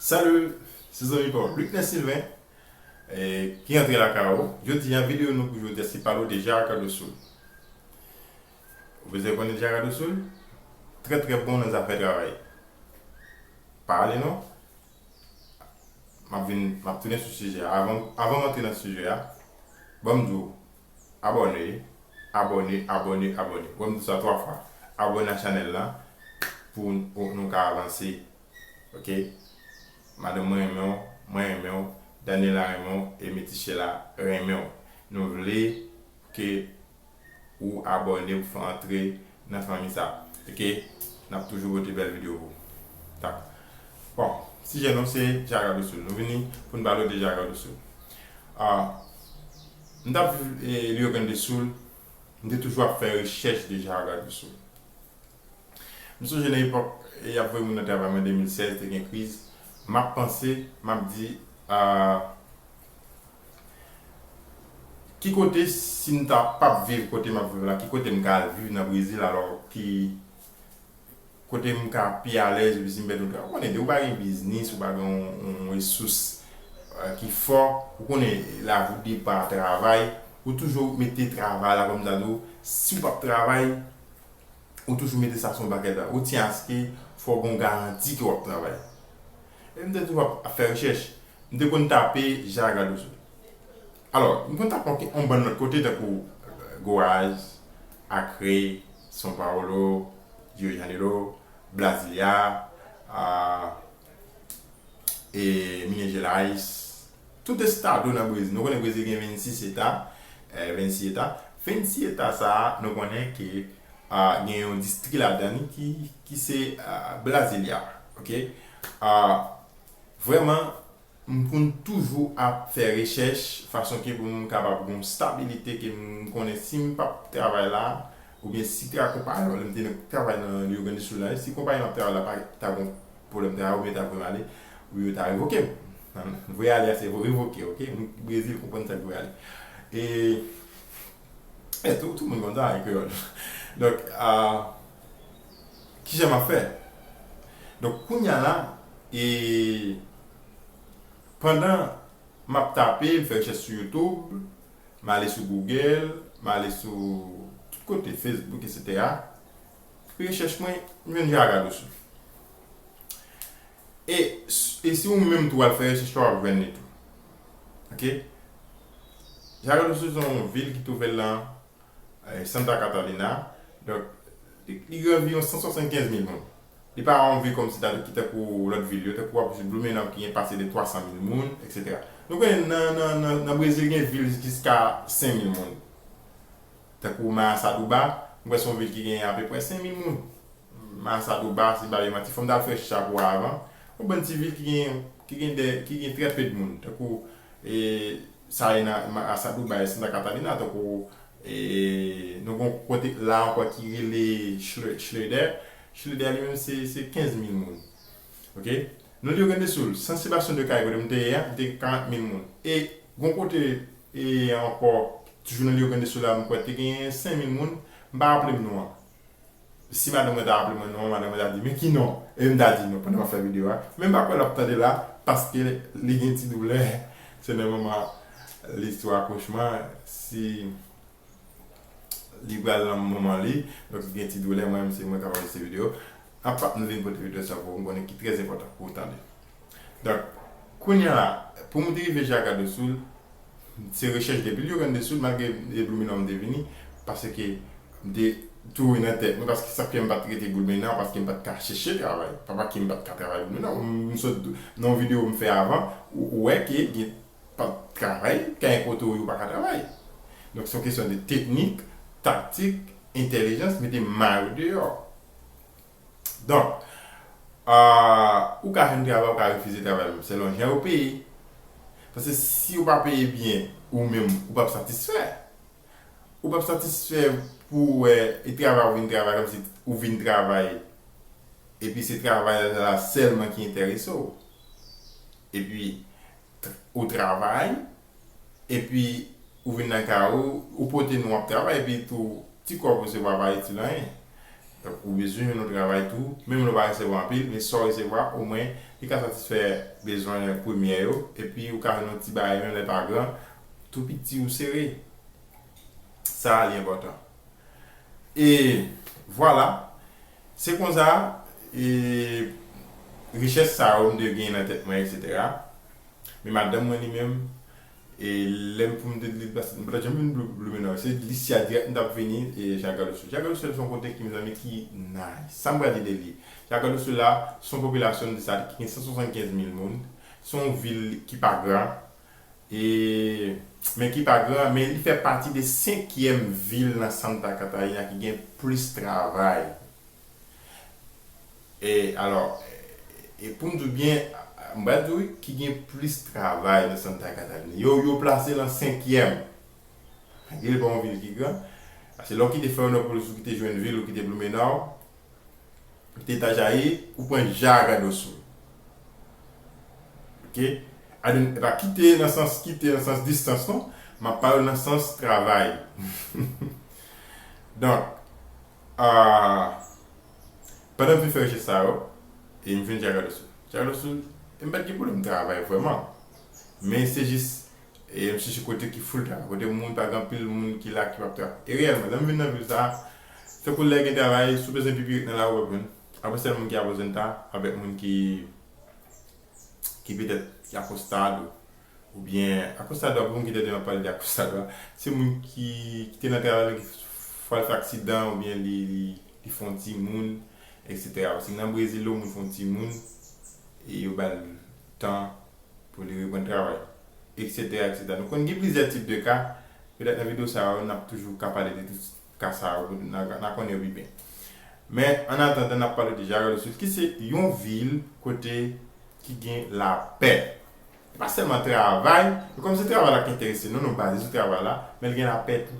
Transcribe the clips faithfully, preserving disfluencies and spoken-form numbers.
Salut, se zanmi pa w Luckner Sylvain, eh, ki antre lakay ou. Jodi a, videyo nou pou jodi a, se pale w de Gerardo Sul. Ou bezwen konnen Gerardo Sul? Trè, trè bon nan zafè travay. Pa ale non. M ap vin, m ap tounen sou sijè a. Avan, avan m antre nan sijè a, ban m di w, abòne, abòne, abòne, abòne. Ban m di w sa twa fwa. Abòne a chanèl la pou n- nou ka avanse. Ok? Madanm mwen renmen w, mwen renmen w, Daniela renmen w, e Metichela renmen w. Nou vle ke ou abòne pou fè antre nan fanmi sa. Ok? N ap toujou pote bèl videyo pou ou. Tak. Bon, sijè nou se Gerardo Sul. Nou vini pou n pale w de Gerardo Sul. Ah, m t ap viv e, Rio Grande do Sul, m te toujou ap fè rechèch de Gerardo Sul. M sonje nan epòk e, y ap voye moun nan travay mwen de mil sèz, te gen kriz. M ap panse, m ap di, ah, ki kote, si m ta p ap viv kote m ap viv la, ki kote m ka al viv nan Brezil, alò ki kote m ka pi alèz, epi si m pèdi yon travay. Ou konnen, depi ou pa gen biznis, ou pa gen yon, yon resous eh, ki fò, ou konnen, lavi depann de travay, ou toujou mete travay la kòm sa tou. Si w p ap travay, ou toujou mete sa sou yon pakèt la. Ou tyen aske fò w gen yon garanti ke w ap travay. E m te toujou ap, ap fè rechèch. M te konn tape Gerardo Sul. Alò, m konn tape yon, yon bann lòt kote, tankou eh, Goiás, Acre, São Paulo, Rio de Janeiro, Brasília, ah, e Minas Gerais, tout estado nan Brezil. Nou konnen Brezil gen vennsis eta, eh, vennsis eta. Vennsis eta sa a, nou konnen ke ah, gen yon distri ladan li ki, ki se ah, Brasília. Ok? Ah, vrèman, m konn toujou ap fè rechèch fason ke pou m kapab gen yon stabilite ke m konnen si m p ap travay la, oubyen si tra konpayi, lè m te nan travay nan Rio Grande do Sul la, si konpayi m ap travay la pa ta gen pwoblèm travay oubyen ta voye m ale, ou yo ta revoke m. Voye ale a se revoke, ok? Moun Brezil konprann sa k voye ale. E, e tout, tout moun konn sa an kreyòl. Donk, ah, kijan m ap fè? Donk, kounye a la, e pandan m ap tape, m fè rechèch sou YouTube, m ale sou Google, m ale sou tout kote, Facebook, etsetera. Rechèch mwen, m jwenn Gerardo Sul. E, e si ou menm tou al fè rechèch la, w ap jwenn li tou. Ok? Gerardo Sul se yon vil ki twouve l nan eh, Santa Catarina. Donk, li, li gen anviwon san swasannkenz mil moun. Li pa yon vil kòmsi ta, ki tankou lòt vil yo, tankou w ap jwenn Blumenau ki gen pase de twa san mil moun, etsetera. Nou konnen nan, nan, nan, nan Brezil gen vil jiska senk mil moun. Tankou Massaduba, m kwè se yon vil ki gen apeprè senk mil moun. Massaduba, si m pa vle manti, fò m t al fè rechèch la pou avan. Yon bann ti vil ki gen, ki gen de, ki gen trè pe de moun. Tankou, e, sa ye nan Massaduba, e Santa Catarina, tankou, e, nou gen yon kote la ankò ki rele Schle- Schlueter. Schlueter li menm se, se kenz mil moun. Ok? Nou Rio Grande do Sul, San Sebastião do Caí, kote m te ye a, te gen karant mil moun. E, gen yon kote, e, ankò, toujou nan Rio Grande do Sul la, m kwè te gen senk mil moun, m pa raple m non an. Si madanm mwen ta raple mwen non an, madanm mwen ta di, "Men ki non?" E m ta di non pandan m ap fè videyo a. Men m pa kwè l ap tande la, paske li gen ti doulè. Se nan moman li sou akouchman, si li pral nan moman li, donk li gen ti doulè, mwen menm se mwen k ap anrejistre videyo. Apa nou vin pote videyo sa pou ou, m konnen ki trè enpòtan pou ou tande. Donk, kounye a la, pou m te rive Gerardo Sul, se rechèch depi Rio Grande do Sul, malgre de Blumenau m te vini, paske m te tou nan tèt mwen, paske sa k fè m pa t rete Blumenau, paske m pa t ka chèche travay. Pa paske m pa t ka travay Blumenau. M, m sot nan yon videyo m fè avan, ou, ou wè ke gen pa t travay, ka gen kote ou yo pa ka travay. Donk, se yon kesyon de teknik, taktik, entèlijans, mete may ou deyò. Donk, ah, ou ka jwenn travay, ou ka refize travay, selon jan yo peye. Paske si yo pa peye byen, ou menm, ou p ap satisfè. Ou p ap satisfè pou w wè, e travay ou vin travay, kòmsi ou vin travay, epi se travay la sèlman ki enterese w. Epi, t- ou travay, epi ou vin nan kay ou, ou pote non w ap travay, epi tou, ti kòb ou se pa pa itil anyen. Donk, ou bezwen jwenn yon travay tou, menm lè w pa resevwa anpil, men sa w resevwa, omwen, li ka satisfè bezwen premyè yo, epi ou ka jwenn yon ti bagay, menm lè pa gran, tou piti ou sere. Sa a, li enpòtan. E vwala, se konsa, e richès sa yo m te gen nan tèt mwen, etsetera. Men madanm mwen li menm, e lè m pou m te li pase, m pa t janm vin Blou- Blumenau. Se Lisya dirèk m t ap vini, e Jacques Cauderousse. Jacques Cauderousse se yon kote ki, mezanmi, ki nice. Sa m pral di de li? Jacques Cauderousse la, se yon popilasyon de sa ki gen san swasannkenz mil moun. Se yon vil ki pa gran, e, men ki pa gran, men li fè pati de senkyèm vil nan Santa Catarina ki gen plis travay. E, alò, e, e pou m di w byen, m pral di w wi, ki gen plis travay nan Santa Catarina. Yo, yo plase l an senkyèm. Malgre li pa yon vil ki gran. Paske lè w kite Florianópolis, ou kite Joinville, ou kite Blumenau, ou kite Itajaí, ou pran Jaraguá do Sul. Ok? Adan, e pa kite nan sans, kite nan sans distans, non. M ap pale w nan sans travay. Donk, ah, pandan m fin fè rechèch sa yo, e m jwenn Jaraguá do Sul. Jaraguá do Sul, e m pa t gen pwoblèm travay vrèman. Men se jis, e m chèche kote ki full time, kote moun pa gen anpil moun ki la ki p ap travay. E reyèlman, lè m vin nan vil sa a, tankou lè gen travay, si w bezwen pipirit nan lari w ap jwenn. Apre sèl moun ki acostumbrado avèk moun ki, ki petèt ki acostado, oubyen acostado, pou moun ki tande m ap pale de acostado a, se moun ki, ki te nan travay la, ki fwa l fè aksidan, oubyen li, li, li fè yon timoun, etsetera. Paske nan Brezil, lè yon moun fè yon timoun, e yo ba l tan pou li reprann travay, etsetera, etsetera. Nou konn gen plizyè tip de ka. Petèt nan videyo sa yo, n ap toujou ka pale de tout ka sa yo, pou n a, n a konnen yo pi byen. Men, an atandan, n ap pale de Jaraguá do Sul, ki se yon vil kote ki gen lapè. Se pa sèlman travay, men kòm se travay la ki enterese nou, nou baze sou travay la, men l gen lapè tou.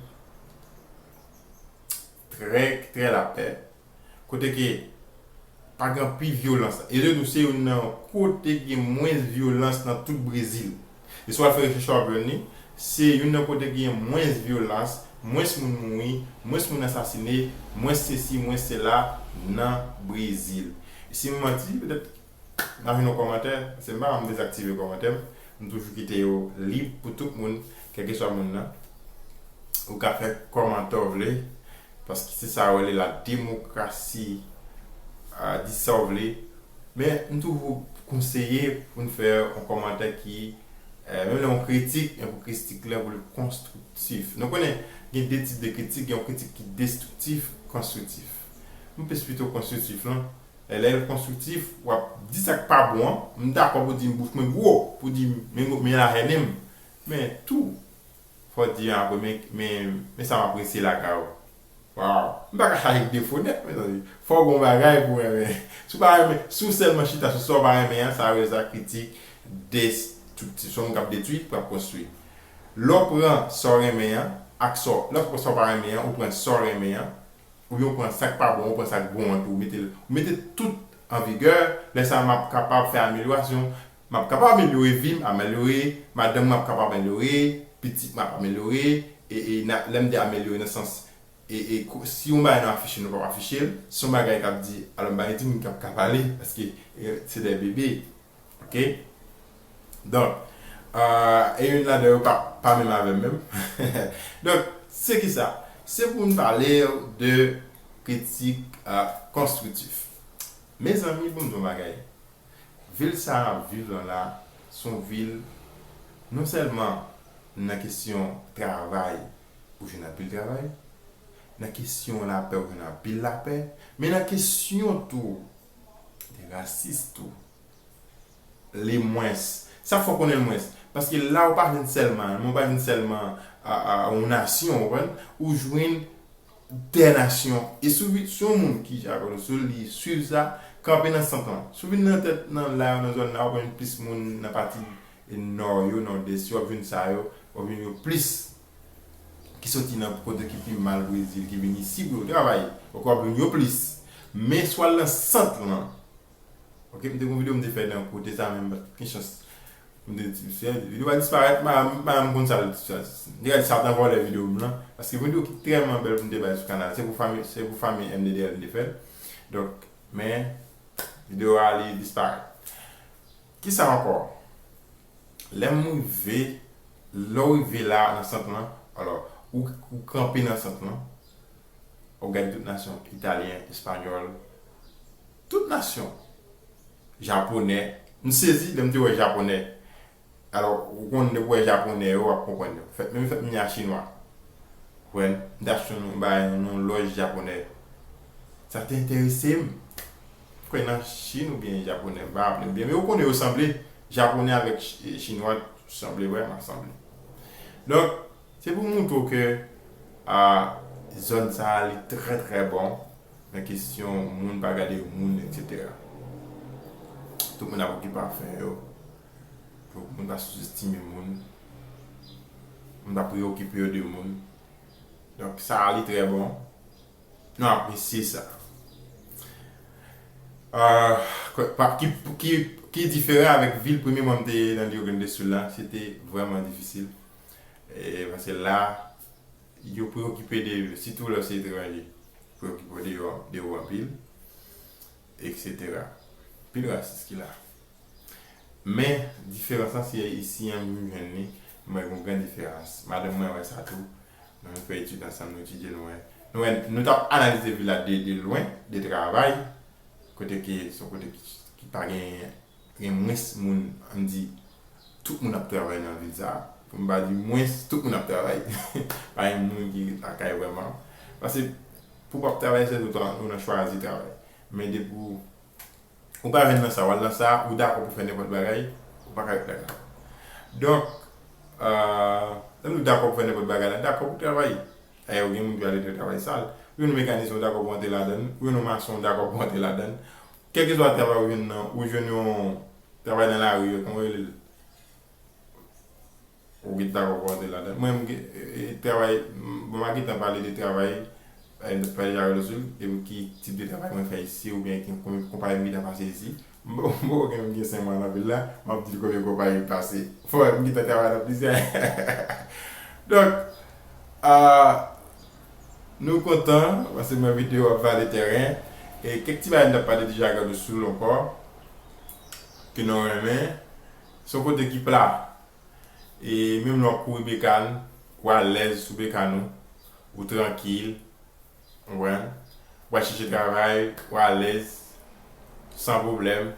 Trè, trè lapè. Kote ke pa gen anpil vyolans. E yo di nou se youn nan kote gen mwens vyolans nan tout Brezil. E si w al fè rechèch ou ap jwenn li, se youn nan kote ki gen mwens vyolans, mwens moun mouri, mwens moun asasine, mwens sesi, mwens sela nan Brezil. E si m manti, petèt n a jwenn yon kòmantè, se m pa ka m dezaktive kòmantè m, m toujou kite yo lib pou tout moun, kèlkeswa moun nan. Ou ka fè kòmantè w vle, paske se sa yo rele la demokrasi, ah, di sa w vle. Men, m toujou konseye pou n fè yon kòmantè ki, eh, menm lè yon kritik, men pou kritik la, pou l konstriktif. Nou konnen, gen de tip de kritik, gen yon kritik ki destriktif, konstriktif. M plis pito konstriktif, non. E lè l konstriktif, w ap di sa k pa bon an. M dakò pou di m bouch mwen gwo, pou di m, men, men la hène m. Men tou, fò w di apre, men, men, men sa m apresye lakay ou. Waw! M pa ka chache defo nèt, mezanmi. Fò w gen yon bagay pou w renmen. Si w pa renmen, si w sèlman chita sou sa w pa renmen an, sa vle di sa kritik destriktif. Se yon moun k ap detwi, k ap konstwi. Lè w pran sa w renmen an, ak sa w, lè w pran sa w pa renmen an, ou pran sa w renmen an, oubyen w pran sa k pa bon, ou pran sa k bon an tou, ou mete l, ou mete tout an vigè, lè sa a m ap kapab fè amelyorasyon, m ap kapab amelyore vi m, amelyore madanm mwen ap kapab amelyore, pitit mwen ap amelyore, e, e na, lè m di amelyore nan sans, e, e ko- si yon bagay nan afiche nou p ap afiche l, si yon bagay k ap di, alò m pa gen timoun k ap ka pale, paske e, se de bebe. Ok? Donk, ah, e youn ladan yo pa, pa menm avè m menm. Donk, se ki sa? Se pou n pale de kritik, ah, konstriktif. Mezanmi, pou m di yon bagay, vil sa a n ap viv lan la, se yon vil, non sèlman nan kesyon travay, ou jwenn anpil travay, nan kesyon lapè, ou jwenn anpil lapè, men nan kesyon tou de rasis tou. Li mwens. Sa fò konnen l mwens. Paske la ou pa jwenn sèlman, men ou pa jwenn sèlman a, a, a yon nasyon, ou konprann? Ou jwenn dè nasyon. E si w vi- si yon moun ki Jacques Rousseau, li swiv sa, kanpe nan sant lan. Si w vin nan tèt nan la, nan zòn la, ou jwenn plis moun nan pati nò yo, nòdès yo, w ap jwenn sa yo, w ap jwenn yo plis ki soti nan kote ki pi mal Brezil, ki vin isi pou yo travay. Ou konprann yo plis. Men si w al nan sant lan, ok, m te gen yon videyo m te fè nan kote sa, men m pa t gen chans M te di, se videyo a disparèt, m pa, m pa menm konn sa l, sa, m te ka di Satan vòlè videyo m nan, paske videyo ki tèlman bèl pou m te bay sou kanal, se pou fanmi, se pou fanmi M D D L m te fè l. Donk, men, videyo a li disparèt. Kisa ankò? Lè m rive, lè w rive la nan sant lan, alò, ou, ou kanpe nan sant lan, w ap gade tout nasyon, italyen, espanyòl, tout nasyon, japonè. M sezi lè m te wè japonè. Alò, ou konn depi w wè japonè yo, w ap konprann yo. Fèt, menm fèt m ye a chinwa. Ou konprann? M te achte yon bagay nan yon lòj japonè. Sa te enterese m. M kwè nan Chin oubyen japonè, m pa raple m byen. Men ou konnen yo sanble. Japonè avèk ch-, chinwa sanble vrèman sanble. Donk, se pou montre w ke, a, zòn sa a, li trè, trè bon nan kesyon moun pa gade moun, etsetera. Tout moun ap okipe afè yo. Tout moun pa souzestime moun. Moun pa preyokipe yo de moun. Donk, sa a, li trè bon. Nou apresye sa. Ah, kwa-, pa, ki, ki, ki diferan avèk vil premye mwa m te ye nan Rio Grande do Sul la, se te vrèman difisil. E, paske la, yo preyokipe de, sitou lè w se etranje, preyokipe de yo, de ou anpil, etsetera. Anpil rasis ki la. Men, diferans lan, se isi an m jwenn li, m wè gen yon gran diferans. Madanm mwen wè sa tou. Nou fè etid ansanm, nou etidye, nou wè. Nou wè, nou t ap analize vil la de, de lwen, de travay, kote ke, se yon kote ki, ki pa gen, gen mwens moun, ann di, tout moun ap travay nan vil sa a. Pou m pa di mwens, tout moun ap travay. Pa gen moun ki lakay vrèman. Paske, pou w p ap travay, se tout an, ou nan chwazi travay. Men depi w Ou pa jwenn nan sa, w al nan sa, ou dakò pou fè nenpòt bagay, ou pa ka ret ladan. Donk, euh, lè nou dakò pou fè nenpòt bagay la, dakò pou travay. Dayè, ou gen moun ki al ret travay sal. Ou jwenn yon mekanisyen, ou dakò pou antre ladan l. Ou jwenn yon mason, ou dakò pou antre ladan l. Kèlkeswa travay ou jwenn nan, ou jwenn yon travay nan lari, kòman yo rele l? Ou gen dakò pou antre ladan. Mwen, m gen, e, e, travay, m, bon, m a gentan pale de travay, e, m pale Jarel Osul, e ki tip de travay mwen fè isi, oubyen ki konbyen konpayi m gentan pase isi. M poko gen, m gen senk mwa nan vil la, m ap di l konbyen konpayi m pase. Fò m gentan travay nan plizyè. Donk, a, nou kontan, paske mwen videyo ap vale tèren, e kèk ti bagay m t ap pale de Jarel Osul ankò, ke nou renmen, se yon kote ki pla. E menm lè w ap kouri bekàn, ou alèz sou bekàn ou, ou trankil, ou konprann? W al chèche travay, ou alèz, san pwoblèm.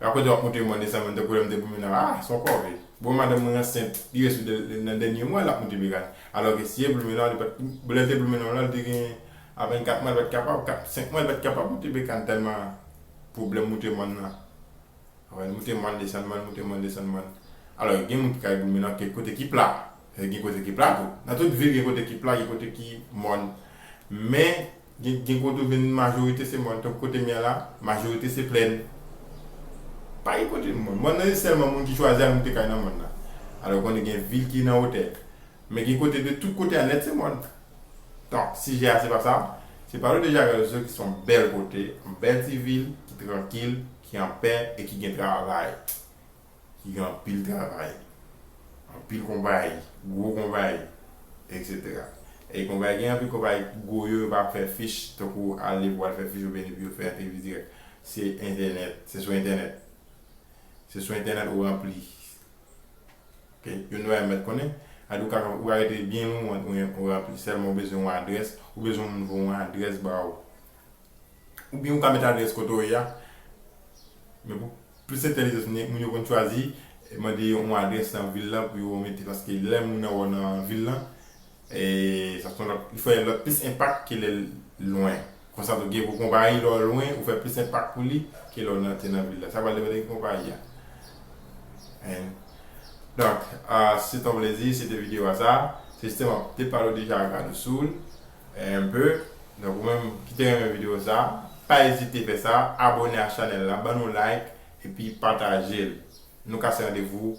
E akote w ap monte mòn, desann mòn, tankou lè m te Blumenau, ah, se yon kòve. Bon, madanm mwen ansent, li resi de, de, nan dènye mwa, l ap monte bekàn. Alòske si e Blumenau, li pa t, lè l te Blumenau la, li te gen a vennkat mwa, li pa t kapab, kat, senk mwa, li pa t kapab monte bekàn tèlman pwoblèm monte mòn nan. Wè, moute mòn, desann mòn, moute mòn, desann mòn. Alò, gen moun ki ka goumen nan kèk kote ki pla. E gen kote ki pla tou. Nan tout vil, gen kote ki pla, gen kote ki mòn. Men, gen, gen kote ou jwenn majorite se mòn. Tankou kote m ye la, majorite se plèn. Pa gen kote mòn. Mòn nan se sèlman moun ki chwazi al moute kay nan mòn nan. Alò, konnen gen vil ki nan wotè. Men gen kote de tout kote a nèt se mòn. Donk, sijè a se pa sa. Se pale de Jarel Osul ki se yon bèl kote, yon bèl ti vil, ki trankil, ki anpè e ki gen travay. Ki gen anpil travay. Anpil konpayi, gwo konpayi, etsetera. E konpayi, gen anpil konpayi gwo yo, yo pa fè fich, tankou ale pou al fè fich oubyen epi yo fè entèvyou dirèk. Se entènèt, se sou entènèt. Se sou entènèt ou ranpli. Ok, youn nan yo mèt konnen. Adi ou ka, ou ka rete byen lwen ou, ou, ou ranpli. Sèlman ou bezwen yon adrès, ou bezwen yon moun voye yon adrès ba ou. Oubyen ou ka mete adrès kote ou ye a. Men pou plis entèlijans, moun, moun yo konn chwazi, e mande yon adrès nan vil la pou yo mete, paske lè moun nan wè w nan vil la, e sa se yon lòt, li fè lòt plis enpak ke lè l lwen. Konsa tou gen pou konpayi, lè w lwen, ou fè plis enpak pou li ke lè w nan, te nan vil la. Sa pral depann de ki konpayi a. Hein? Donk, ah, se te yon plezi, se te videyo a sa. Se jisteman te pale w de Jarel Osul, eh, un peu. Donk, ou menm ki te renmen videyo sa, pa ezite fè sa, abòne a chanèl la, ban nou like, epi pataje l. Nou kase randevou